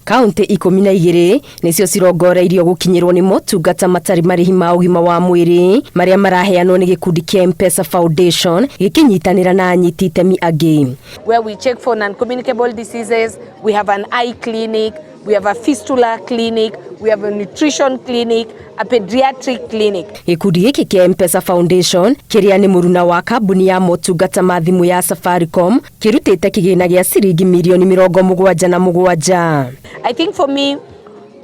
Kaunti 12 nĩcio cirongoreirio gũkinyĩrwo nĩ motungata matarĩ marĩhi ma ũgima wa mwĩrĩ marĩa maraheanwo nĩ gĩkundi kĩa M-Pesa Foundation gĩkĩnyitanĩra na anyiti itemi angĩ. Where we check for non-communicable diseases, we have an eye clinic, we have a fistula clinic, we have a nutrition clinic, a pediatric clinic. Gĩkundi gĩkĩ kĩa M-Pesa Foundation kĩrĩa nĩ mũruna wa kambuni ya motungata ma thimũ ya Safaricom kĩrutĩte kĩgĩna gĩa ciringi mirioni 77. I think for me,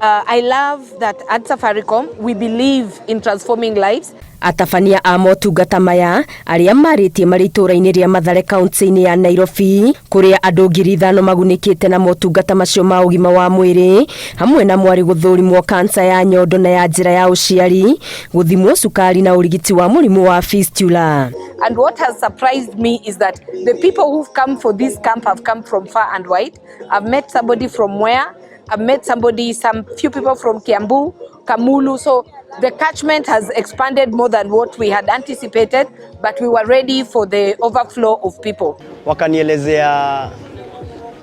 I love that at Safaricom we believe in transforming lives. Atabania a motungata maya arĩa marĩtie marĩ itũũra-inĩ rĩa Mathare kaunti-inĩ ya Nairobi kũrĩa andũ 5,000 magunĩkĩte na motungata macio ma ũgima wa mwĩrĩ hamwe na mwarĩ gũthũrimwo kansa ya nyondo na ya njĩra ya ũciari, gũthimwo cukari na ũrigiti wa mũrimũ wa fistula. And what has surprised me is that the people who've come for this camp have come from far and wide. I've met somebody from Mwea, I've met somebody, some few people from Kiambu, Kamulu. So the catchment has expanded more than what we had anticipated, but we were ready for the overflow of people. Wakanielezea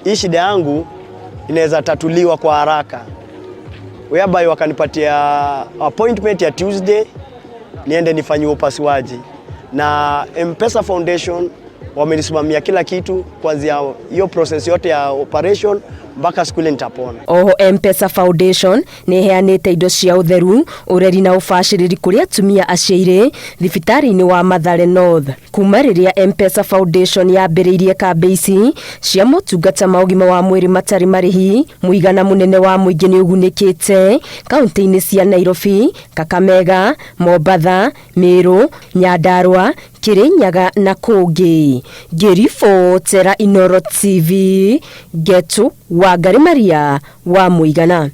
hii shida yangu inaweza tatuliwa kwa haraka, whereby wakanipatia appointment ya Tuesday niende nifanyiwe upasuaji, na M-Pesa Foundation wamenisimamia kila kitu kuanzia hiyo process yote ya operation mpaka siku ile nitapona. Oho M-Pesa Foundation nĩ ĩheanĩte indo cia ũtheru, ũreri na ũbacĩrĩri kũrĩ atumia aciairĩ thibitarĩ-inĩ wa Mathare North. Kuma rĩrĩa M-Pesa Foundation yambĩrĩirie kambĩ ici cia motungata ma ũgima wa mwĩrĩ matarĩ marĩhi, mũigana mũnene wa mũingĩ nĩ ũgunĩkĩte kaunti-inĩ cia Nairobi, Kakamega, Mombatha, Meru, Nyandarua, Kirinyaga na kũngĩ. Ngĩribotera Inooro TV, Ngetu Wangari Maria wa Mũigana.